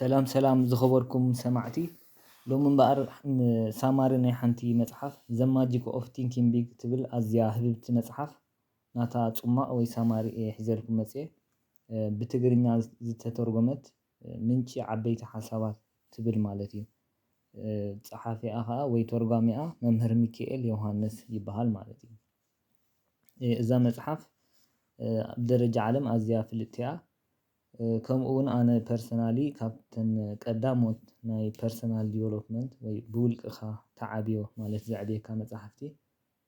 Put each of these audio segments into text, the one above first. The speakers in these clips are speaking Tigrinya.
ሰላም ሰላም ዝኸበርኩም ሰማዕቲ፣ ሎሚ እምበኣር ሳማሪ ናይ ሓንቲ መጽሓፍ፣ The Magic of Thinking Big ትብል ኣዝያ ህብብቲ መጽሓፍ፣ ናታ ጽማቕ ወይ ሳማሪ እየ ሒዘልኩም መጽየ። ብትግርኛ ዝተተርጎመት ምንጪ ዓበይቲ ሓሳባት ትብል ማለት እዩ። ጸሓፊኣ ኸኣ ወይ ተርጓሚኣ መምህር ሚኪኤል ዮሃንስ ይበሃል ማለት እዩ። እዛ መጽሓፍ ኣብ ደረጃ ዓለም ኣዝያ ፍልጥቲ እያ። ከምኡ እውን ኣነ ፐርሰናሊ ካብተን ቀዳሞት ናይ ፐርሰናል ዲቨሎፕመንት ወይ ብውልቅኻ ተዓብዮ ማለት ዘዕብየካ መጽሓፍቲ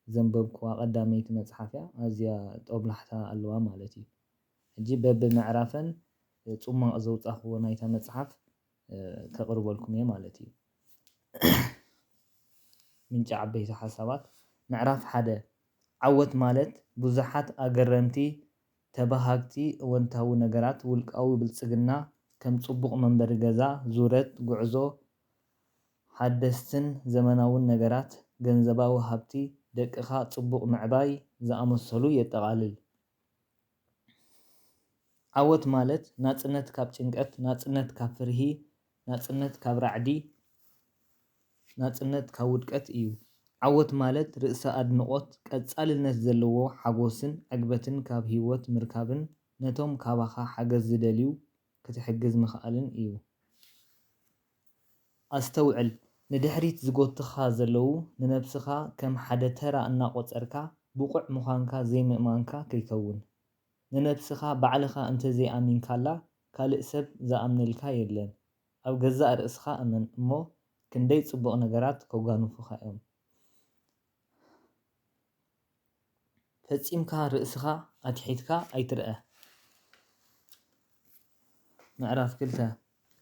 ዘንበብኩዋ ቀዳመይቲ መጽሓፍ እያ። ኣዝያ ጦብላሕታ ኣለዋ ማለት እዩ። ሕጂ በብምዕራፈን ጽማቕ ዘውጻኽዎ ናይታ መጽሓፍ ከቕርበልኩም እየ ማለት እዩ። ምንጪ ዓበይቲ ሓሳባት። ምዕራፍ ሓደ። ዓወት ማለት ብዙሓት ኣገረምቲ፣ ተባሃግቲ፣ እወንታዊ ነገራት፣ ውልቃዊ ብልጽግና፣ ከም ጽቡቕ መንበሪ ገዛ፣ ዙረት፣ ጉዕዞ፣ ሓደስትን ዘመናውን ነገራት፣ ገንዘባዊ ሃብቲ፣ ደቅኻ ጽቡቕ ምዕባይ ዝኣመሰሉ የጠቓልል። ዓወት ማለት ናጽነት ካብ ጭንቀት፣ ናጽነት ካብ ፍርሂ፣ ናጽነት ካብ ራዕዲ፣ ናጽነት ካብ ውድቀት እዩ። ዓወት ማለት ርእሰ ኣድንቖት፣ ቀጻልነት ዘለዎ ሓጎስን ዕግበትን ካብ ህይወት ምርካብን ነቶም ካባኻ ሓገዝ ዝደልዩ ክትሕግዝ ምኽኣልን እዩ። ኣስተውዕል፣ ንድሕሪት ዝጎትኻ ዘለዉ ንነብስኻ ከም ሓደ ተራ እናቖጸርካ ብቑዕ ምዃንካ ዘይምእማንካ ከይከውን። ንነብስኻ ባዕልኻ እንተዘይኣሚንካላ ካልእ ሰብ ዝኣምነልካ የለን። ኣብ ገዛእ ርእስኻ እመን እሞ ክንደይ ጽቡቕ ነገራት ከጓንፉኻ እዮም። ፈጺምካ ርእስኻ ኣትሒትካ ኣይትርኣ። ምዕራፍ ክልተ።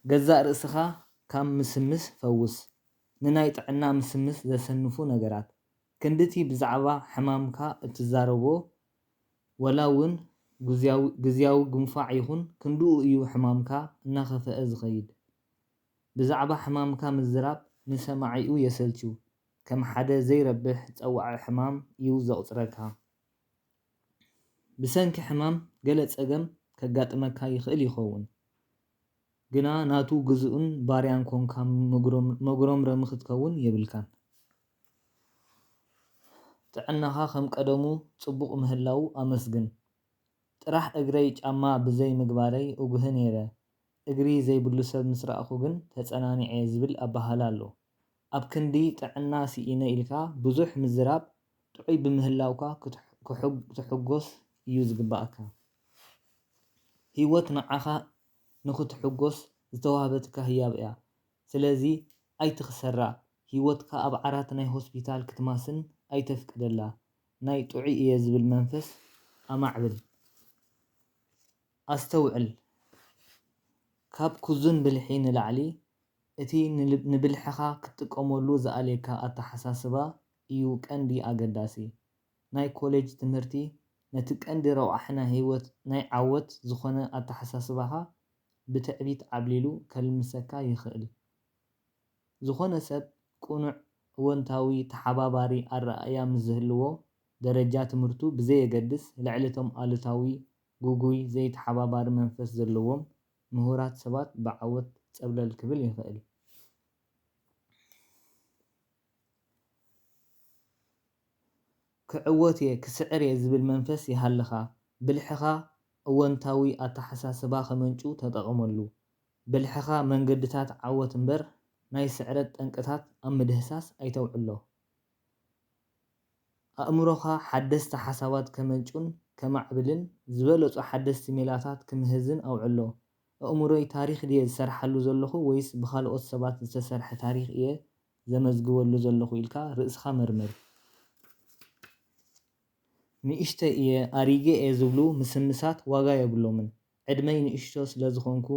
ገዛእ ርእስኻ ካብ ምስምስ ፈውስ። ንናይ ጥዕና ምስምስ ዘሰንፉ ነገራት። ክንድቲ ብዛዕባ ሕማምካ እትዛረቦ፣ ወላ እውን ግዝያዊ ግንፋዕ ይኹን ክንድኡ እዩ ሕማምካ እናኸፍአ ዝኸይድ። ብዛዕባ ሕማምካ ምዝራብ ንሰማዒኡ የሰልችው፣ ከም ሓደ ዘይረብሕ ጸዋዒ ሕማም እዩ ዘቑጽረካ። ብሰንኪ ሕማም ገለ ጸገም ከጋጥመካ ይኽእል ይኸውን፣ ግና ናቱ ግዙእን ባርያን ኮንካ መጉረምረሚ ክትከውን የብልካን። ጥዕናኻ ከም ቀደሙ ጽቡቕ ምህላዉ ኣመስግን። ጥራሕ እግረይ ጫማ ብዘይ ምግባረይ እጉህ ነይረ። እግሪ ዘይብሉ ሰብ ምስ ረኣኹ ግን ተጸናኒዐ ዝብል ኣበሃህላ ኣሎ። ኣብ ክንዲ ጥዕና ስኢነ ኢልካ ብዙሕ ምዝራብ ጥዑይ ብምህላውካ ክትሕጎስ እዩ ዝግባኣካ። ህይወት ንዓኻ ንኽትሕጎስ ዝተዋህበትካ ህያብ እያ። ስለዚ ኣይትኽሰራ። ህይወትካ ኣብ ዓራት ናይ ሆስፒታል ክትማስን ኣይተፍቅደላ። ናይ ጥዑይ እየ ዝብል መንፈስ ኣማዕብል። ኣስተውዕል፣ ካብ ኩዙን ብልሒ ንላዕሊ እቲ ንብልሕኻ ክትጥቀመሉ ዝኣልየካ ኣተሓሳስባ እዩ ቀንዲ ኣገዳሲ። ናይ ኮሌጅ ትምህርቲ ነቲ ቀንዲ ረቋሒ ናይ ህይወት ናይ ዓወት ዝኾነ ኣተሓሳስባኻ ብትዕቢት ዓብሊሉ ከልምሰካ ይኽእል። ዝኾነ ሰብ ቅኑዕ፣ እወንታዊ፣ ተሓባባሪ ኣረኣእያ ምስ ዝህልዎ፣ ደረጃ ትምህርቱ ብዘየገድስ ልዕሊ እቶም ኣሉታዊ፣ ግጉይ፣ ዘይተሓባባሪ መንፈስ ዘለዎም ምሁራት ሰባት ብዓወት ጸብለል ክብል ይኽእል። ክዕወት እየ፣ ክስዕር እየ ዝብል መንፈስ ይሃልኻ። ብልሕኻ እወንታዊ ኣተሓሳስባ ከመንጩ ተጠቐመሉ። ብልሕኻ መንገድታት ዓወት እምበር ናይ ስዕረት ጠንቅታት ኣብ ምድህሳስ ኣይተውዕሎ። ኣእምሮኻ ሓደስቲ ሓሳባት ከመንጩን ከማዕብልን ዝበለጹ ሓደስቲ ሜላታት ክምህዝን ኣውዕሎ። ኣእምሮይ ታሪኽ ድየ ዝሰርሓሉ ዘለኹ ወይስ ብኻልኦት ሰባት ዝተሰርሐ ታሪኽ እየ ዘመዝግበሉ ዘለኹ ኢልካ ርእስኻ መርምር። ንእሽተይ እየ፣ ኣሪገ እየ ዝብሉ ምስምሳት ዋጋ የብሎምን። ዕድመይ ንእሽቶ ስለ ዝኾንኩ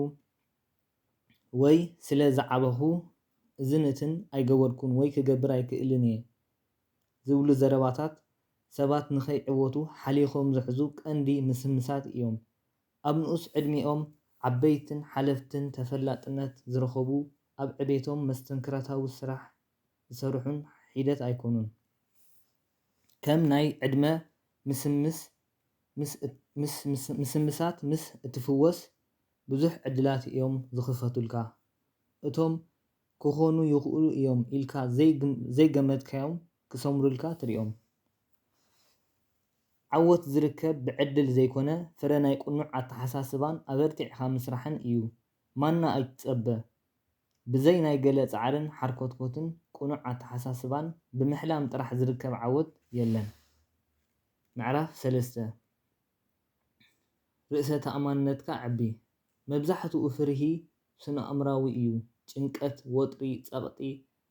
ወይ ስለ ዝዓበኹ እዚ ንትን ኣይገበርኩን ወይ ክገብር ኣይክእልን እየ ዝብሉ ዘረባታት ሰባት ንኸይዕወቱ ሓሊኾም ዝሕዙ ቀንዲ ምስምሳት እዮም። ኣብ ንኡስ ዕድሚኦም ዓበይትን ሓለፍትን ተፈላጥነት ዝረኸቡ ኣብ ዕቤቶም መስተንክራታዊ ስራሕ ዝሰርሑን ሒደት ኣይኮኑን። ከም ናይ ዕድመ ምስምስ ምስምሳት ምስ እትፍወስ ብዙሕ ዕድላት እዮም ዝኽፈቱልካ። እቶም ክኾኑ ይኽእሉ እዮም ኢልካ ዘይግም-፣ ዘይገመትካዮም ክሰምሩልካ ትሪኦም። ዓወት ዝርከብ ብዕድል ዘይኮነ፣ ፍረ ናይ ቅኑዕ ኣተሓሳስባን ኣበርቲዕካ ምስራሕን እዩ። ማና ኣይትጸበ። ብዘይ ናይ ገለ ጻዕርን ሓርኮትኮትን፣ ቅኑዕ ኣተሓሳስባን ብምሕላም ጥራሕ ዝርከብ ዓወት የለን። ምዕራፍ ሰለስተ። ርእሰ ተኣማንነትካ ኣዕቢ። መብዛሕትኡ ፍርሂ ስነ-ኣእምራዊ እዩ። ጭንቀት፣ ወጥሪ፣ ጸቕጢ፣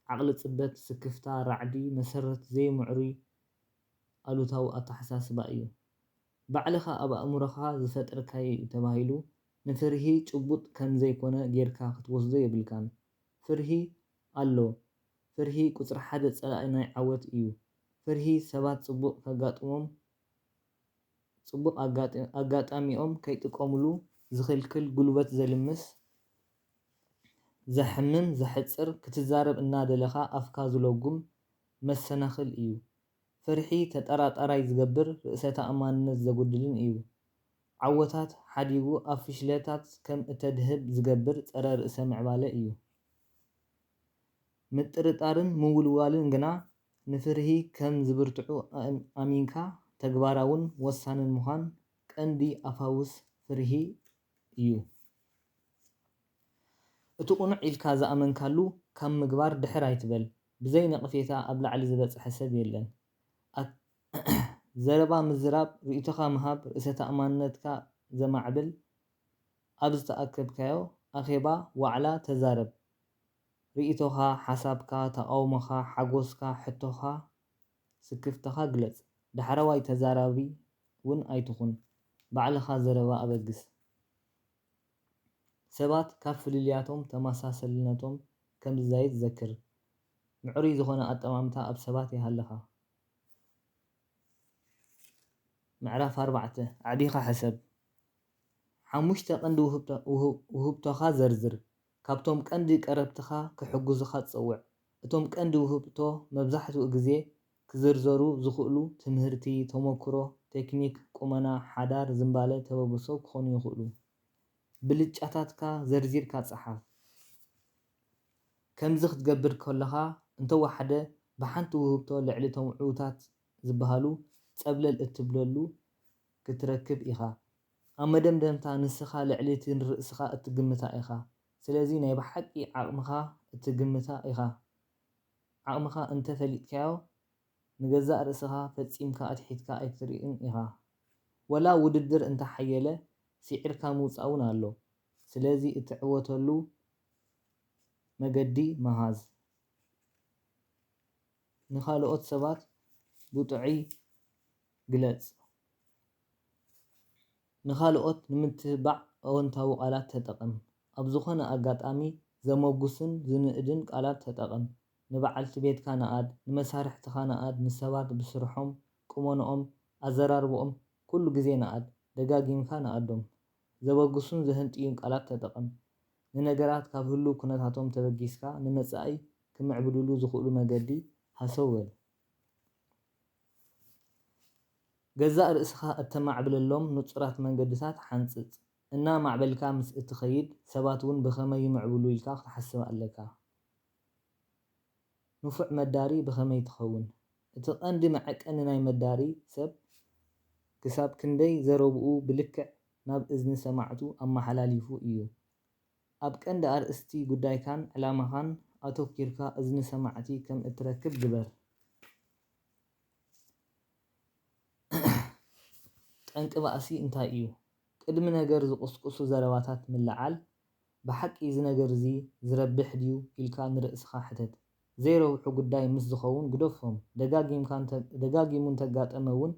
ዓቕሊ ጽበት፣ ስክፍታ፣ ራዕዲ፣ መሰረት ዘይምዕሩይ ኣሉታዊ ኣተሓሳስባ እዩ። ባዕልኻ ኣብ ኣእምሮኻ ዝፈጠርካዮ እዩ ተባሂሉ ንፍርሂ ጭቡጥ ከም ዘይኮነ ጌርካ ክትወስዶ የብልካን። ፍርሂ ኣሎ። ፍርሂ ቁጽሪ ሓደ ጸላኢ ናይ ዓወት እዩ። ፍርሂ ሰባት ጽቡቕ ከጋጥሞም፣ ጽቡቕ ኣጋጥ-፣ ኣጋጣሚኦም ከይጥቀሙሉ ዝኽልክል፣ ጉልበት ዘልምስ፣ ዘሕምም፣ ዘሕጽር፣ ክትዛረብ እናደለኻ ኣፍካ ዝለጉም መሰናኽል እዩ። ፍርሒ ተጠራጣራይ ዝገብር፣ ርእሰ ተኣማንነት ዘጉድልን እዩ። ዓወታት ሓዲጉ ኣብ ፍሽለታት ከም እተድህብ ዝገብር ጸረ ርእሰ ምዕባለ እዩ። ምጥርጣርን ምውልዋልን ግና ንፍርሂ ከም ዝብርትዑ ኣም-፣ ኣሚንካ ተግባራውን ወሳንን ምዃን ቀንዲ ኣፋውስ ፍርሂ እዩ። እቲ ቅኑዕ ኢልካ ዝኣመንካሉ ካብ ምግባር ድሕር ኣይትበል። ብዘይ ነቕፌታ ኣብ ላዕሊ ዝበጽሐ ሰብ የለን። ኣት-፣ ዘረባ ምዝራብ፣ ርእይቶኻ ምሃብ፣ ርእሰ ተኣማንነትካ ዘማዕብል፣ ኣብ ዝተኣከብካዮ ኣኼባ፣ ዋዕላ፣ ተዛረብ። ርእይቶኻ፣ ሓሳብካ፣ ተቓውሞኻ፣ ሓጎስካ፣ ሕቶኻ፣ ስክፍታኻ ግለጽ። ዳሕረዋይ ተዛራቢ እውን ኣይትኹን። ባዕልኻ ዘረባ ኣበግስ። ሰባት ካብ ፍልልያቶም ተመሳሰልነቶም ከም ዝዛይድ ዘክር። ምዕሩይ ዝኾነ ኣጠማምታ ኣብ ሰባት ይሃልኻ። ምዕራፍ ኣርባዕተ፣ ኣዕቢኻ ሕሰብ። ሓሙሽተ ቀንዲ ውህብቶ-፣ ውህ-፣ ውህብቶኻ ዘርዝር። ካብቶም ቀንዲ ቀረብትኻ ክሕግዙኻ ጸውዕ። እቶም ቀንዲ ውህብቶ መብዛሕትኡ ግዜ ክዝርዘሩ ዝኽእሉ ትምህርቲ፣ ተመክሮ፣ ቴክኒክ፣ ቁመና፣ ሓዳር፣ ዝንባለ፣ ተበግሶ ክኾኑ ይኽእሉ። ብልጫታትካ ዘርዚርካ ጸሓፍ። ከምዚ ክትገብር ከለኻ፣ እንተወሓደ ብሓንቲ ውህብቶ ልዕሊ እቶም ዕዉታት ዝበሃሉ ጸብለል እትብለሉ ክትረክብ ኢኻ። ኣብ መደምደምታ፣ ንስኻ ልዕሊ እቲ ንርእስኻ እትግምታ ኢኻ። ስለዚ ናይ ብሓቂ ዓቕምኻ እትግምታ ኢኻ። ዓቕምኻ እንተ ፈሊጥካዮ፣ ንገዛእ ርእስኻ ፈጺምካ ኣትሒትካ ኣይትርእን ኢኻ። ወላ ውድድር እንተ ሓየለ፣ ስዒርካ ምውጻእ እውን ኣሎ። ስለዚ እትዕወተሉ መገዲ ምሃዝ። ንኻልኦት ሰባት ብጥዑይ ግለጽ። ንኻልኦት ንምትብባዕ ኣወንታዊ ቃላት ተጠቐም። ኣብ ዝኾነ ኣጋጣሚ ዘመጉስን ዝንእድን ቃላት ተጠቐም። ንበዓልቲ ቤትካ ንኣድ፣ ንመሳርሕትኻ ንኣድ፣ ንሰባት ብስርሖም፣ ቁመንኦም፣ ኣዘራርብኦም፣ ኩሉ ግዜ ንኣድ። ደጋጊምካ ንኣዶም። ዘበግሱን ዘህንጥዩን ቃላት ተጠቐም። ንነገራት ካብ ህሉው ኩነታቶም ተበጊስካ ንመጻኢ ክምዕብልሉ ዝኽእሉ መገዲ ሃሰው በል። ገዛእ ርእስኻ እተማዕብለሎም ንጹራት መንገድታት ሓንጽጽ። እናማዕበልካ ምስ እትኸይድ፣ ሰባት እውን ብኸመይ ይምዕብሉ ኢልካ ክትሓስብ ኣለካ። ንፉዕ መዳሪ ብኸመይ ትኸውን? እቲ ቀንዲ መዐቀኒ ናይ መዳሪ ሰብ፣ ክሳብ ክንደይ ዘረብኡ ብልክዕ ናብ እዝኒ ሰማዕቱ ኣመሓላሊፉ እዩ። ኣብ ቀንዲ ኣርእስቲ ጉዳይካን ዕላማኻን ኣተኲርካ እዝኒ ሰማዕቲ ከም እትረክብ ግበር። ጠንቂ ባእሲ እንታይ እዩ? ቅድሚ ነገር ዝቕስቅሱ ዘረባታት ምልዓል፣ ብሓቂ እዚ ነገር እዚ ዝረብሕ ድዩ ኢልካ ንርእስኻ ሕተት። ዘይረብሑ ጉዳይ ምስ ዝኸውን ግደፎም። ደጋጊምካ እንተ-፣ ደጋጊሙ እንተጋጠመ እውን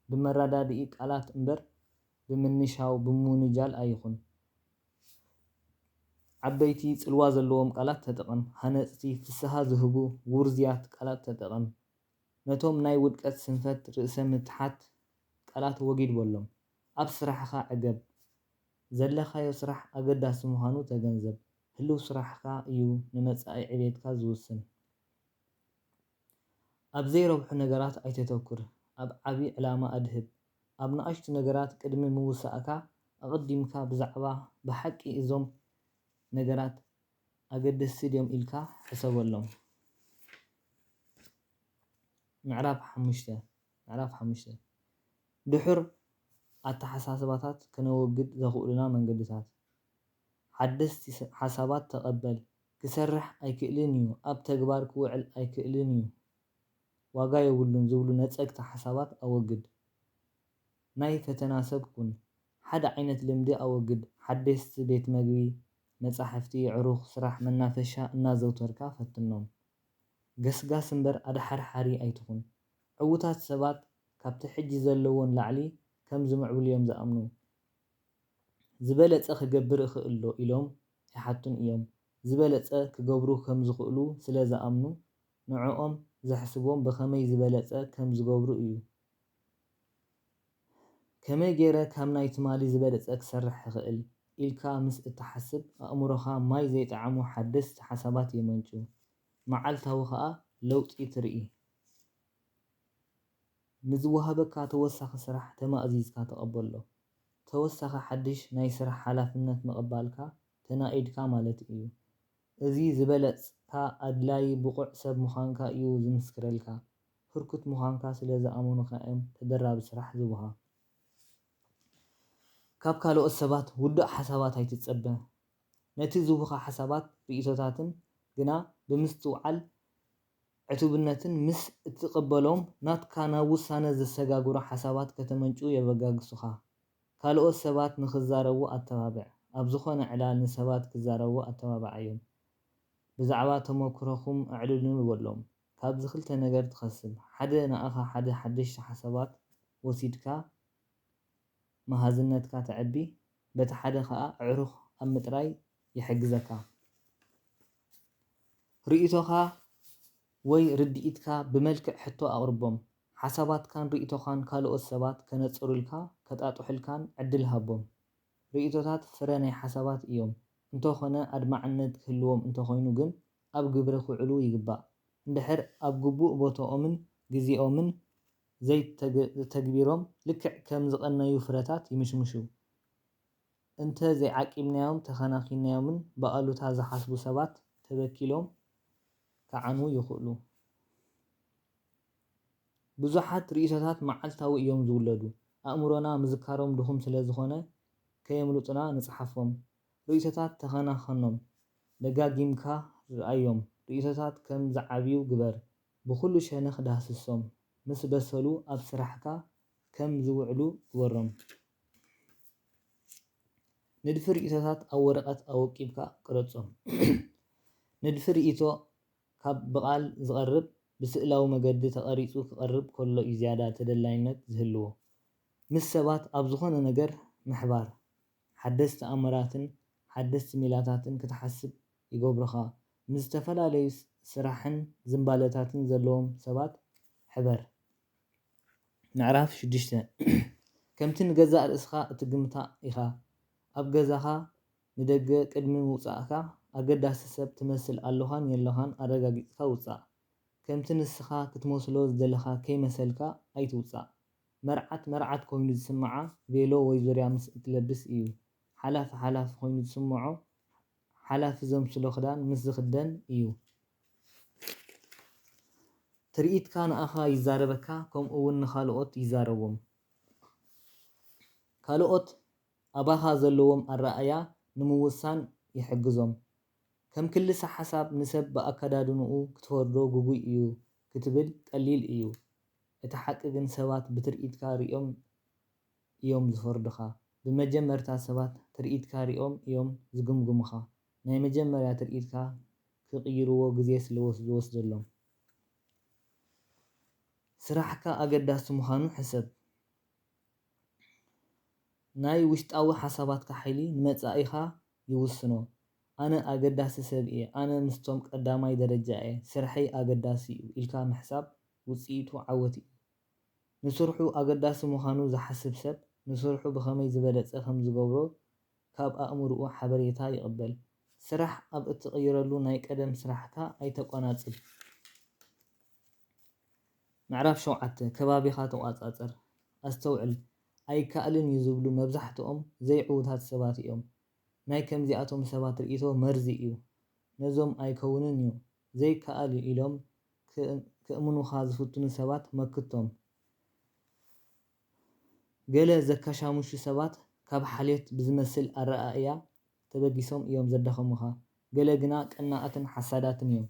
ብመረዳድኢ ቃላት እምበር ብምንሻው፣ ብምውንጃል ኣይኹን። ዓበይቲ ጽልዋ ዘለዎም ቃላት ተጠቐም። ሃነጽቲ፣ ፍስሃ ዝህቡ፣ ውርዝያት ቃላት ተጠቐም። ነቶም ናይ ውድቀት፣ ስንፈት፣ ርእሰ ምትሓት ቃላት ወጊድ በሎም። ኣብ ስራሕኻ ዕገብ። ዘለኻዮ ስራሕ ኣገዳሲ ምዃኑ ተገንዘብ። ህሉው ስራሕካ እዩ ንመጻኢ ዕቤትካ ዝውስን። ኣብ ዘይረብሑ ነገራት ኣይተተኩር። ኣብ ዓቢ ዕላማ ኣድህብ። ኣብ ንኣሽቱ ነገራት ቅድሚ ምውሳእካ፣ ኣቐዲምካ ብዛዕባ ብሓቂ እዞም ነገራት ኣገደስቲ ድዮም ኢልካ ሕሰበሎም። ምዕራፍ ሓሙሽተ ምዕራፍ ሓሙሽተ ድሑር ኣተሓሳስባታት ከነወግድ ዘኽእሉና መንገድታት። ሓደስቲ ሓሳባት ተቐበል። ክሰርሕ ኣይክእልን እዩ፣ ኣብ ተግባር ክውዕል ኣይክእልን እዩ፣ ዋጋ የብሉን ዝብሉ ነጸግቲ ሓሳባት ኣወግድ። ናይ ፈተና ሰብ ኩን። ሓደ ዓይነት ልምዲ ኣወግድ። ሓደስቲ ቤት መግቢ፣ መጻሕፍቲ፣ ዕሩኽ ስራሕ፣ መናፈሻ እናዘውተርካ ፈትኖም። ገስጋስ እምበር ኣድሓርሓሪ ኣይትኹን። ዕዉታት ሰባት ካብቲ ሕጂ ዘለዎም ላዕሊ ከም ዝምዕብሉ እዮም ዝኣምኑ። ዝበለጸ ክገብር እኽእል ዶ ኢሎም ኣይሓቱን እዮም። ዝበለጸ ክገብሩ ከም ዝኽእሉ ስለ ዝኣምኑ፣ ንዕኦም ዘሕስቦም ብኸመይ ዝበለጸ ከም ዝገብሩ እዩ። ከመይ ገይረ ካብ ናይ ትማሊ ዝበለጸ ክሰርሕ እኽእል ኢልካ ምስ እትሓስብ፣ ኣእምሮኻ ማይ ዘይጠዓሙ ሓደስቲ ሓሳባት የመንጩ። መዓልታዊ ከኣ ለውጢ ትርኢ። ንዝወሃበካ ተወሳኺ ስራሕ ተማእዚዝካ ተቐበሎ። ተወሳኺ ሓድሽ ናይ ስራሕ ሓላፍነት ምቕባልካ ተናኢድካ ማለት እዩ። እዚ ዝበለጽካ ኣድላዪ ብቑዕ ሰብ ምዃንካ እዩ ዝምስክረልካ። ህርኩት ምዃንካ ስለ ዝኣመኑኻ እዮም ተደራቢ ስራሕ ዝህቡኻ። ካብ ካልኦት ሰባት ውዱእ ሓሳባት ኣይትጸበ። ነቲ ዝህቡኻ ሓሳባት፣ ርእይቶታትን ግና ብምስትውዓል ዕቱብነትን ምስ እትቕበሎም፣ ናትካ ናብ ውሳነ ዘሰጋግሩ ሓሳባት ከተመንጩ የበጋግሱኻ። ካልኦት ሰባት ንኽዛረቡ ኣተባብዕ። ኣብ ዝኾነ ዕላል ንሰባት ክዛረቡ ኣተባብዓዮም። ብዛዕባ ተመክሮኹም ኣዕልሉ በሎም። ካብዚ ክልተ ነገር ትኸስብ። ሓደ ንኣኻ ሓደ ሓደሽቲ ሓሳባት ወሲድካ መሃዝነትካ ተዕቢ፣ በቲ ሓደ ኸኣ ኣዕሩኽ ኣብ ምጥራይ ይሕግዘካ። ርእይቶኻ ወይ ርድኢትካ ብመልክዕ ሕቶ ኣቕርቦም። ሓሳባትካን ርእይቶኻን ካልኦት ሰባት ከነጽሩልካ፣ ከጣጥሑልካን ዕድል ሃቦም። ርእይቶታት ፍረ ናይ ሓሳባት እዮም። እንተኾነ ኣድማዕነት ክህልዎም እንተኾይኑ ግን ኣብ ግብሪ ክውዕሉ ይግባእ። እንድሕር ኣብ ግቡእ ቦታኦምን ግዜኦምን ዘይተግቢሮም ልክዕ ከም ዝቐነዩ ፍረታት ይምሽምሹ። እንተ ዘይዓቂብናዮም፣ ተኸናኺንናዮምን ብኣሉታ ዝሓስቡ ሰባት ተበኪሎም ክዓንዉ ይኽእሉ። ብዙሓት ርእይቶታት መዓልታዊ እዮም ዝውለዱ። ኣእምሮና ምዝካሮም ድኹም ስለ ዝኾነ ከየምልጡና ንጽሓፎም። ርእይቶታት ተኸናኸኖም። ደጋጊምካ ርኣዮም። ርእይቶታት ከም ዝዓብዩ ግበር። ብኹሉ ሸነኽ ዳህስሶም። ምስ በሰሉ ኣብ ስራሕካ ከም ዝውዕሉ ግበሮም። ንድፊ ርእይቶታት ኣብ ወረቐት ኣወቂብካ ቅረጾም። ንድፊ ርእይቶ ካብ ብቓል ዝቐርብ ብስእላዊ መገዲ ተቐሪጹ ክቐርብ ከሎ እዩ ዝያዳ ተደላይነት ዝህልዎ። ምስ ሰባት ኣብ ዝኾነ ነገር ምሕባር፣ ሓደስቲ ኣምራትን ሓደስቲ ሜላታትን ክትሓስብ ይገብሩኻ። ምስ ዝተፈላለዩ ስራሕን ዝንባለታትን ዘለዎም ሰባት ሕበር። ምዕራፍ ሽዱሽተ ከምቲ ንገዛእ ርእስኻ እትግምታ ኢኻ። ኣብ ገዛኻ ንደገ ቅድሚ ምውጻእካ ኣገዳሲ ሰብ ትመስል ኣለኻን የለኻን ኣረጋጊጽካ ውጻእ። ከምቲ ንስኻ ክትመስሎ ዝደለኻ ከይመሰልካ ኣይትውጻእ። መርዓት መርዓት ኮይኑ ዝስምዓ ቬሎ ወይ ዙርያ ምስ እትለብስ እዩ። ሓላፊ ሓላፊ ኮይኑ ዝስምዖ ሓላፊ ዘምስሎ ክዳን ምስ ዝኽደን እዩ። ትርኢትካ ንኣኻ ይዛረበካ፣ ከምኡ እውን ንኻልኦት ይዛረቦም። ካልኦት ኣባኻ ዘለዎም ኣረኣእያ ንምውሳን ይሕግዞም። ከም ክልሰ ሓሳብ ንሰብ ብኣከዳድንኡ ክትፈርዶ ግጉይ እዩ ክትብል ቀሊል እዩ። እቲ ሓቂ ግን ሰባት ብትርኢትካ ሪኦም እዮም ዝፈርዱኻ። ብመጀመርታ ሰባት ትርኢትካ ሪኦም እዮም ዝግምግሙኻ። ናይ መጀመርያ ትርኢትካ ክቕይርዎ ግዜ ስለ ዝወስደሎም። ስራሕካ ኣገዳሲ ምዃኑ ሕሰብ። ናይ ውሽጣዊ ሓሳባትካ ሓይሊ ንመጻኢኻ ይውስኖ። ኣነ ኣገዳሲ ሰብ እየ፣ ኣነ ምስቶም ቀዳማይ ደረጃ እየ፣ ስርሐይ ኣገዳሲ እዩ ኢልካ ምሕሳብ ውጽኢቱ ዓወት እዩ። ንስርሑ ኣገዳሲ ምዃኑ ዝሓስብ ሰብ ንስርሑ ብኸመይ ዝበለጸ ከም ዝገብሮ ካብ ኣእምሮኡ ሓበሬታ ይቕበል። ስራሕ ኣብ እትቕይረሉ ናይ ቀደም ስራሕካ ኣይተቆናጽብ። ምዕራፍ ሸውዓተ ከባቢኻ ተቋጻጸር። ኣስተውዕል፣ ኣይከኣልን እዩ ዝብሉ መብዛሕትኦም ዘይዕዉታት ሰባት እዮም። ናይ ከምዚኣቶም ሰባት ርእይቶ መርዚ እዩ። ነዞም ኣይከውንን እዩ፣ ዘይከኣል እዩ ኢሎም ክእ-፣ ክእምኑኻ ዝፍትኑ ሰባት መክቶም። ገለ ዘከሻምሹ ሰባት ካብ ሓልዮት ብዝመስል ኣረኣእያ ተበጊሶም እዮም ዘዳኸሙኻ። ገለ ግና ቀናኣትን ሓሳዳትን እዮም።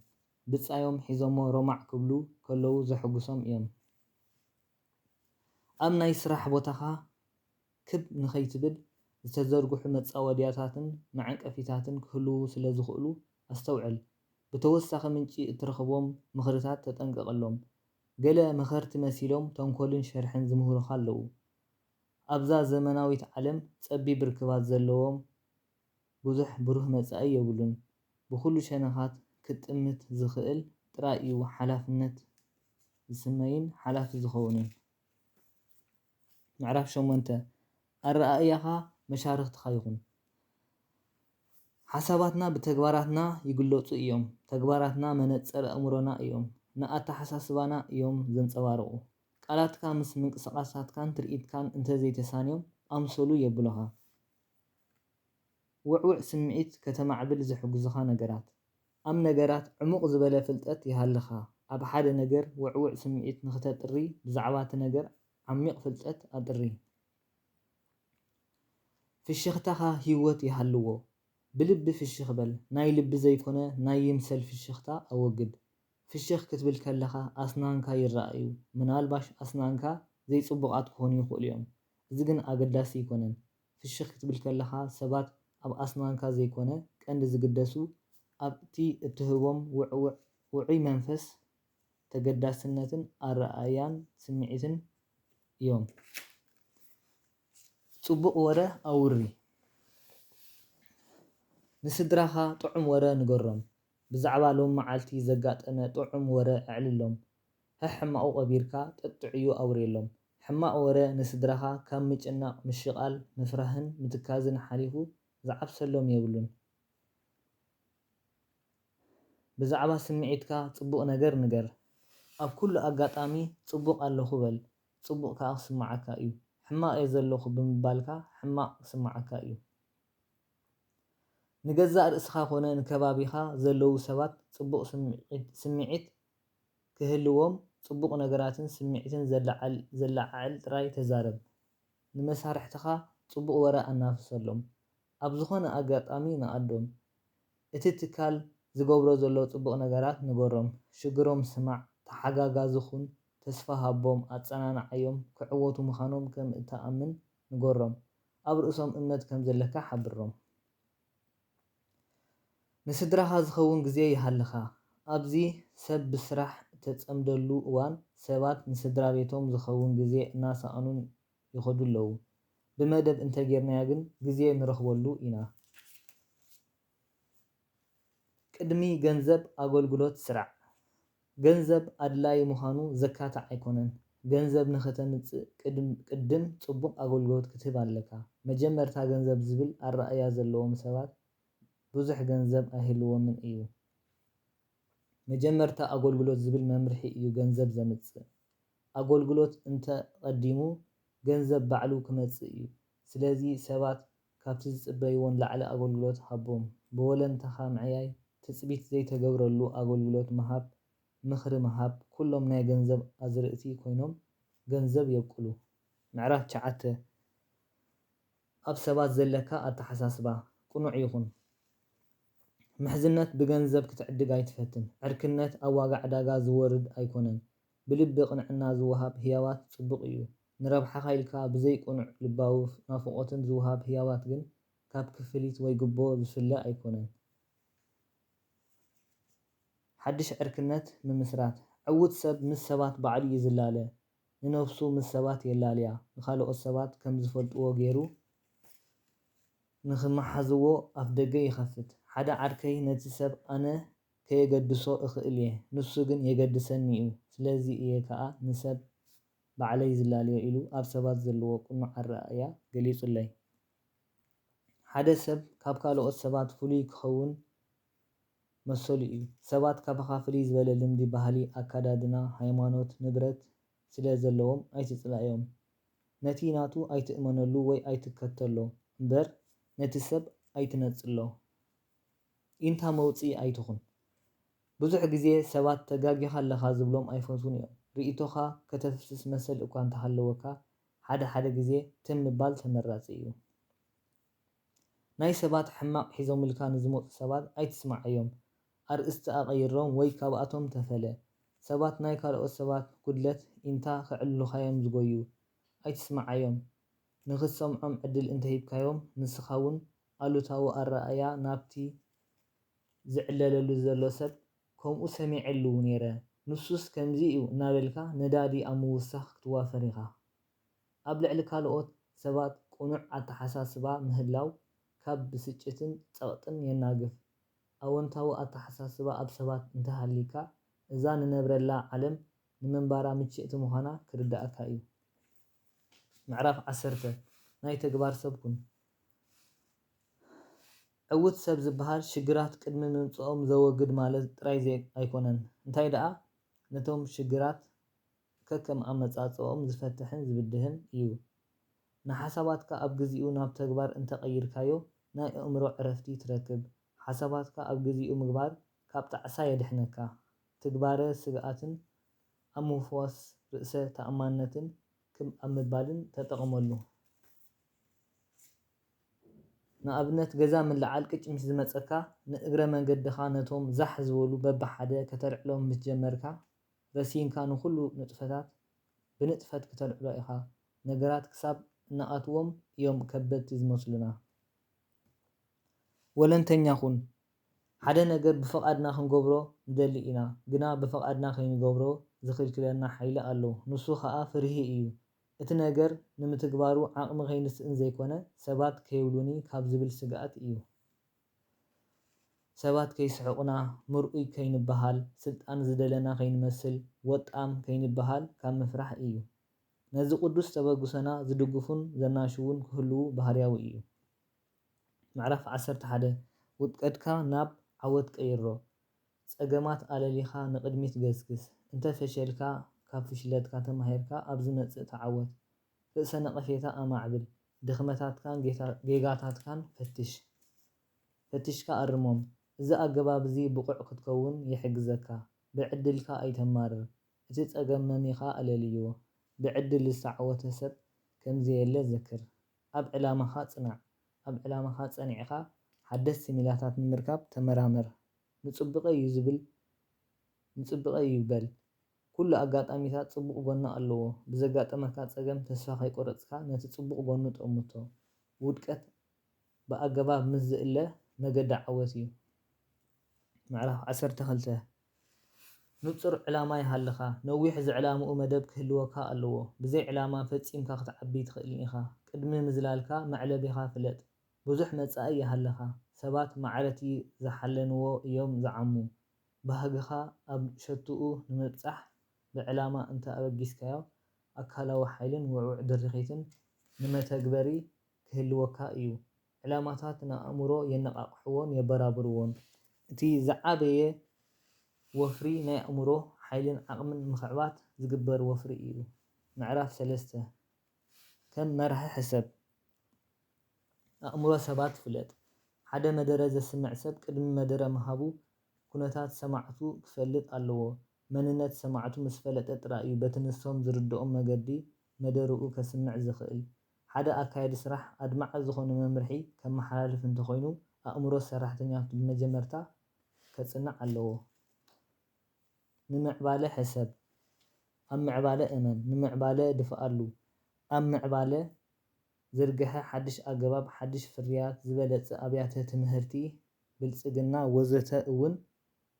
ብጻዮም ሒዞሞ ሮማዕ ክብሉ ከለዉ ዘሐጉሶም እዮም። ኣብ ናይ ስራሕ ቦታኻ ክብ ንኸይትብል ዝተዘርግሑ መጻወድያታትን መዐንቀፊታትን ክህልዉ ስለ ዝኽእሉ ኣስተውዕል። ብተወሳኺ ምንጪ እትረኽቦም ምኽርታት ተጠንቀቐሎም። ገለ መኸርቲ መሲሎም ተንኮልን ሸርሕን ዝምህሩኻ ኣለዉ። ኣብዛ ዘመናዊት ዓለም ጸቢብ ርክባት ዘለዎም ብዙሕ ብሩህ መጻኢ የብሉን። ብኹሉ ሸነኻት ክጥምት ዝኽእል ጥራይ እዩ ሓላፍነት ዝስመይን ሓላፊ ዝኸውንን። ምዕራፍ ሸሞንተ፣ ኣረኣእያኻ መሻርኽትኻ ይኹን። ሓሳባትና ብተግባራትና ይግለጹ እዮም። ተግባራትና መነጸር ኣእምሮና እዮም። ንኣተሓሳስባና እዮም ዘንጸባርቑ። ቃላትካ ምስ ምንቅስቓሳትካን ትርኢትካን እንተዘይተሳንዮም ኣምሰሉ የብሉኻ። ውዕውዕ ስምዒት ከተማዕብል ዝሕግዙኻ ነገራት። ኣብ ነገራት ዕሙቕ ዝበለ ፍልጠት ይሃልኻ። ኣብ ሓደ ነገር ውዕውዕ ስምዒት ንኽተጥሪ ብዛዕባ እቲ ነገር ዓሚቕ ፍልጠት ኣጥሪ። ፍሽኽታኻ ህይወት ይሃልዎ። ብልቢ ፍሽኽ በል። ናይ ልቢ ዘይኮነ ናይ ይምሰል ፍሽኽታ ኣወግድ። ፍሽኽ ክትብል ከለኻ ኣስናንካ ይረኣዩ። ምናልባሽ ኣስናንካ ዘይጽቡቓት ክኾኑ ይኽእሉ እዮም። እዚ ግን ኣገዳሲ ኣይኮነን። ፍሽኽ ክትብል ከለኻ ሰባት ኣብ ኣስናንካ ዘይኮነ ቀንዲ ዝግደሱ ኣብቲ እትህቦም ውዕውዕ ውዑይ መንፈስ፣ ተገዳስነትን ኣረኣእያን ስምዒትን እዮም። ጽቡቕ ወረ ኣውሪ። ንስድራኻ ጥዑም ወረ ንገሮም። ብዛዕባ ሎም መዓልቲ ዘጋጠመ ጥዑም ወረ ኣዕልሎም። ህሕ ሕማቑ ቀቢርካ ጥጥዕዩ ኣውርየሎም። ሕማቕ ወረ ንስድራኻ ካብ ምጭናቕ፣ ምሽቓል፣ ምፍራህን ምትካዝን ሓሊፉ ዝዓብሰሎም የብሉን። ብዛዕባ ስምዒትካ ጽቡቕ ነገር ንገር። ኣብ ኩሉ ኣጋጣሚ ጽቡቕ ኣለኹ በል፣ ጽቡቕ ከኣ ክስምዓካ እዩ። ሕማቕ እየ ዘለኹ ብምባልካ ሕማቕ ክስምዓካ እዩ። ንገዛእ ርእስኻ ኮነ ንከባቢኻ ዘለዉ ሰባት ጽቡቕ ስምዒት፣ ስምዒት ክህልዎም ጽቡቕ ነገራትን ስምዒትን ዘለዓል-፣ ዘለዓዕል ጥራይ ተዛረብ። ንመሳርሕትኻ ጽቡቕ ወረ ኣናፍሰሎም። ኣብ ዝኾነ ኣጋጣሚ ንኣዶም እቲ ትካል ዝገብሮ ዘሎ ጽቡቕ ነገራት ንገሮም። ሽግሮም ስማዕ፣ ተሓጋጋዚ ኩን፣ ተስፋ ሃቦም፣ ኣጸናንዓዮም፣ ክዕወቱ ምዃኖም ከም እትኣምን ንገሮም። ኣብ ርእሶም እምነት ከም ዘለካ ሓብሮም። ንስድራኻ ዝኸውን ግዜ ይሃልኻ። ኣብዚ ሰብ ብስራሕ እተጸምደሉ እዋን፣ ሰባት ንስድራ ቤቶም ዝኸውን ግዜ እናሰኣኑን ይኸዱ ኣለዉ። ብመደብ እንተጌርናያ ግን ግዜ ንረኽበሉ ኢና። ቅድሚ ገንዘብ ኣገልግሎት ስራዕ። ገንዘብ ኣድላዪ ምዃኑ ዘካትዕ ኣይኮነን። ገንዘብ ንኸተምጽእ ቅድም-፣ ቅድም ጽቡቕ ኣገልግሎት ክትህብ ኣለካ። መጀመርታ ገንዘብ ዝብል ኣረኣእያ ዘለዎም ሰባት ብዙሕ ገንዘብ ኣይህልዎምን እዩ። መጀመርታ ኣገልግሎት ዝብል መምርሒ እዩ ገንዘብ ዘምጽእ። ኣገልግሎት እንተ ቀዲሙ ገንዘብ ባዕሉ ክመጽእ እዩ። ስለዚ ሰባት ካብቲ ዝጽበይዎ ንላዕሊ ኣገልግሎት ሃቦም። ብወለንታኻ ምዕያይ፣ ትጽቢት ዘይተገብረሉ ኣገልግሎት ምሃብ፣ ምኽሪ ምሃብ፣ ኩሎም ናይ ገንዘብ ኣዝርእቲ ኮይኖም ገንዘብ የብቁሉ። ምዕራፍ ትሽዓተ፣ ኣብ ሰባት ዘለካ ኣተሓሳስባ ቅኑዕ ይኹን። ምሕዝነት ብገንዘብ ክትዕድግ ኣይትፈትን። ዕርክነት ኣብ ዋጋ ዕዳጋ ዝወርድ ኣይኮነን። ብልቢ ቅንዕና ዝወሃብ ህያባት ጽቡቕ እዩ። ንረብሓኻ ኢልካ ብዘይ ቅኑዕ ልባዊ ናፍቖትን ዝወሃብ ህያባት ግን ካብ ክፍሊት ወይ ግቦ ዝፍለ ኣይኮነን። ሓድሽ ዕርክነት ምምስራት። ዕዉት ሰብ ምስ ሰባት ባዕሉ እዩ ዝላለ። ንነብሱ ምስ ሰባት የላልያ። ንኻልኦት ሰባት ከም ዝፈልጥዎ ገይሩ ንኽመሓዝዎ ኣፍደገ ይኸፍት። ሓደ ዓርከይ ነቲ ሰብ ኣነ ከየገድሶ እኽእል እየ፣ ንሱ ግን የገድሰኒ እዩ። ስለዚ እየ ከኣ ንሰብ ባዕለይ ዝላለዮ ኢሉ ኣብ ሰባት ዘለዎ ቅኑዕ ኣረኣእያ ገሊጹለይ። ሓደ ሰብ ካብ ካልኦት ሰባት ፍሉይ ክኸውን መሰሉ እዩ። ሰባት ካባኻ ፍልይ ዝበለ ልምዲ፣ ባህሊ፣ ኣከዳድና፣ ሃይማኖት፣ ንብረት ስለ ዘለዎም ኣይትጽላእዮም። ነቲ ናቱ ኣይትእመነሉ ወይ ኣይትከተሎ እምበር ነቲ ሰብ ኣይትነጽሎ። ኢንታ መውጽኢ ኣይትኹን። ብዙሕ ግዜ ሰባት ተጋጊኻ ኣለኻ ዝብሎም ኣይፈትዉን እዮም። ርእይቶኻ ከተፍስስ መሰል እኳ እንተሃለወካ፣ ሓደ ሓደ ግዜ ትም ምባል ተመራጺ እዩ። ናይ ሰባት ሕማቕ ሒዞምልካ ንዝመጹ ሰባት ኣይትስምዓዮም። ኣርእስቲ ኣቐይሮም ወይ ካብኣቶም ተፈለ። ሰባት ናይ ካልኦት ሰባት ጉድለት ኢንታ ከዕልሉኻዮም ዝጎዩ ኣይትስምዓዮም። ንኽትሰምዖም ዕድል እንተሂብካዮም ንስኻ እውን ኣሉታዊ ኣረኣእያ ናብቲ ዝዕለለሉ ዘሎ ሰብ ከምኡ ሰሚዐሉ ነይረ፣ ንሱስ ከምዚ እዩ እናበልካ ነዳዲ ኣብ ምውሳኽ ክትዋፈር ኢኻ። ኣብ ልዕሊ ካልኦት ሰባት ቅኑዕ ኣተሓሳስባ ምህላው ካብ ብስጭትን ጸቕጥን የናግፍ። ኣወንታዊ ኣተሓሳስባ ኣብ ሰባት እንተሃልይካ እዛ ንነብረላ ዓለም ንምንባራ ምችእቲ ምዃና ክርድኣካ እዩ። ምዕራፍ ዓሰርተ ናይ ተግባር ሰብ ኩን። ዕዉት ሰብ ዝበሃል ሽግራት ቅድሚ ምምጽኦም ዘወግድ ማለት ጥራይ ዘይ ኣይኮነን። እንታይ ደኣ ነቶም ሽግራት ከከም ኣመጻጽኦም ዝፈትሕን ዝብድህን እዩ። ንሓሳባትካ ኣብ ግዚኡ ናብ ተግባር እንተቐይርካዮ ናይ ኣእምሮ ዕረፍቲ ትረክብ። ሓሳባትካ ኣብ ግዚኡ ምግባር ካብ ጣዕሳ የድሕነካ። ትግባረ ስግኣትን ኣብ ምፍዋስ ርእሰ ተኣማንነትን ክብ ኣብ ምባልን ተጠቐመሉ። ንኣብነት ገዛ ምልዓል ቅጭ ምስ ዝመጸካ ንእግረ መንገድኻ ነቶም ዛሕ ዝበሉ በብሓደ ከተልዕሎም ምስ ጀመርካ ረሲንካ ንኹሉ ንጥፈታት ብንጥፈት ክተልዕሎ ኢኻ። ነገራት ክሳብ እንኣትዎም እዮም ከበድቲ ዝመስሉና። ወለንተኛ ኩን። ሓደ ነገር ብፍቓድና ክንገብሮ ንደሊ ኢና፣ ግና ብፍቓድና ከይንገብሮ ዝኽልክለና ሓይሊ ኣሎ። ንሱ ኸኣ ፍርሂ እዩ። እቲ ነገር ንምትግባሩ ዓቕሚ ከይንስእን ዘይኮነ፣ ሰባት ከይብሉኒ ካብ ዝብል ስግኣት እዩ። ሰባት ከይስሕቑና፣ ምርኡይ ከይንበሃል፣ ስልጣን ዝደለና ከይንመስል፣ ወጣም ከይንበሃል ካብ ምፍራሕ እዩ። ነዚ ቅዱስ ተበግሶና ዝድግፉን ዘናሽዉን ክህልዉ ባህርያዊ እዩ። ምዕራፍ ዓሰርተ ሓደ ውድቀትካ ናብ ዓወት ቀይሮ። ጸገማት ኣለሊኻ ንቕድሚት ገስግስ። እንተ ፈሸልካ፣ ካብ ፍሽለትካ ተማሂርካ ኣብ ዝመጽእ ተዓወት። ርእሰ ነቐፌታ ኣማዕብል። ድኽመታትካን ጌታ-፣ ጌጋታትካን ፈትሽ። ፈቲሽካ ኣርሞም። እዚ ኣገባብ እዚ ብቑዕ ክትከውን ይሕግዘካ። ብዕድልካ ኣይተማርር። እቲ ጸገም መሚኻ ኣለልዮ። ብዕድል ዝተዓወተ ሰብ ከም ዘየለ ዘክር። ኣብ ዕላማኻ ጽናዕ። ኣብ ዕላማኻ ጸኒዕካ ሓደስቲ ሜላታት ንምርካብ ተመራመር። ንጽቡቐይ እዩ ዝብል ንጽቡቐይ እዩ በል። ኩሉ ኣጋጣሚታት ጽቡቕ ጎኒ ኣለዎ። ብዘጋጠመካ ጸገም ተስፋ ከይቆረጽካ ነቲ ጽቡቕ ጎኑ ጠምቶ። ውድቀት ብኣገባብ ምስ ዝእለ መገዲ ዓወት እዩ። ምዕራፍ ዓሰርተ ክልተ ንጹር ዕላማ ይሃልኻ። ነዊሕ ዝዕላምኡ መደብ ክህልወካ ኣለዎ። ብዘይ ዕላማ ፈጺምካ ክትዓቢ ኣይትኽእልን ኢኻ። ቅድሚ ምዝላልካ መዕለቢኻ ፍለጥ። ብዙሕ መጻኢ ይሃልኻ። ሰባት ማዕረቲ ዝሓለንዎ እዮም ዝዓሙ። ባህግኻ ኣብ ሸትኡ ንምብጻሕ ብዕላማ እንተ ኣበጊስካዮ፣ ኣካላዊ ሓይልን ውዕዉዕ ድርኺትን ንመተግበሪ ክህልወካ እዩ። ዕላማታት ንኣእምሮ የነቓቕሕዎን የበራብርዎን። እቲ ዝዓበየ ወፍሪ ናይ ኣእምሮ ሓይልን ዓቕምን ንምኽዕባት ዝግበር ወፍሪ እዩ። ምዕራፍ ሰለስተ ከም መራሒ ሕሰብ። ኣእምሮ ሰባት ፍለጥ። ሓደ መደረ ዘስምዕ ሰብ ቅድሚ መደረ ምሃቡ ኩነታት ሰማዕቱ ክፈልጥ ኣለዎ። መንነት ሰማዕቱ ምስ ፈለጠ ጥራይ እዩ በቲ ንሶም ዝርድኦም መገዲ መደርኡ ከስምዕ ዝኽእል። ሓደ ኣካያዲ ስራሕ ኣድማዒ ዝኾነ መምርሒ ከመሓላልፍ እንተኾይኑ ኣእምሮ ሰራሕተኛቱ ብመጀመርታ ከጽንዕ ኣለዎ። ንምዕባለ ሕሰብ። ኣብ ምዕባለ እመን። ንምዕባለ ድፍኣሉ። ኣብ ምዕባለ ዝርግሐ ሓድሽ ኣገባብ፣ ሓድሽ ፍርያት፣ ዝበለጸ ኣብያተ ትምህርቲ፣ ብልጽግና ወዘተ እውን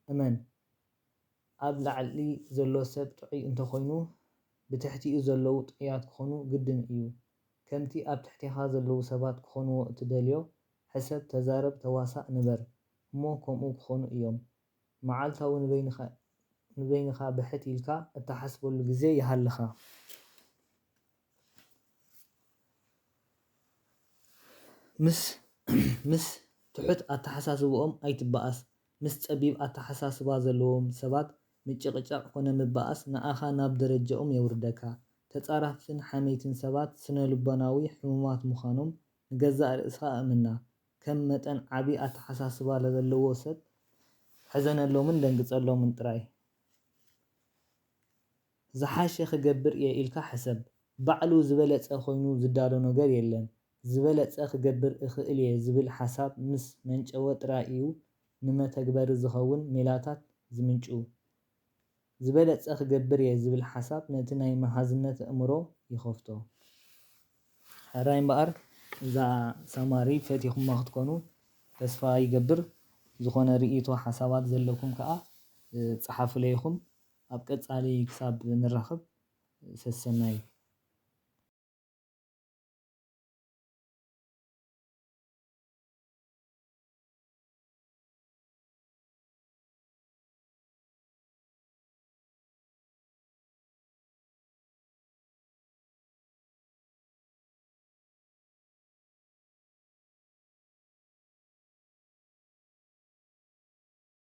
እመን። ኣብ ላዕሊ ዘሎ ሰብ ጥዑይ እንተኾይኑ ብትሕቲኡ ዘለዉ ጥዑያት ክኾኑ ግድን እዩ። ከምቲ ኣብ ትሕቴኻ ዘለዉ ሰባት ክኾንዎ እትደልዮ ሕሰብ፣ ተዛረብ፣ ተዋሳእ፣ ንበር እሞ ከምኡ ክኾኑ እዮም። መዓልታዊ ንበይንኻ ብሕት ኢልካ እትሓስበሉ ግዜ ይሃልኻ። ምስ ምስ ትሑት ኣተሓሳስብኦም ኣይትበኣስ። ምስ ጸቢብ ኣተሓሳስባ ዘለዎም ሰባት ምጭቕጫቕ ኮነ ምበኣስ ንኣኻ ናብ ደረጃኦም የውርደካ። ተጻራፍትን ሓመይትን ሰባት ስነ-ልቦናዊ ሕሙማት ምዃኖም ንገዛእ ርእስኻ ኣእምና። ከም መጠን ዓቢ ኣተሓሳስባ ለዘለዎ ሰብ ሕዘነሎምን ደንግጸሎምን ጥራይ። ዝሓሸ ክገብር እየ ኢልካ ሕሰብ። ባዕሉ ዝበለጸ ኮይኑ ዝዳሎ ነገር የለን። ዝበለጸ ክገብር እኽእል እየ ዝብል ሓሳብ ምስ መንጨወ ጥራይ እዩ ንመተግበሪ ዝኸውን ሜላታት ዝምንጭው። ዝበለጸ ክገብር እየ ዝብል ሓሳብ ነቲ ናይ መሃዝነት ኣእምሮ ይኸፍቶ። ሕራይ እምበኣር እዛ ሳማሪ ፈቲኹማ ክትኮኑ ተስፋ ይገብር። ዝኾነ ርእይቶ ሓሳባት ዘለኩም ከኣ ጸሓፉለይ ኢኹም። ኣብ ቀጻሊ ክሳብ ንራኸብ ሰሰናዩ።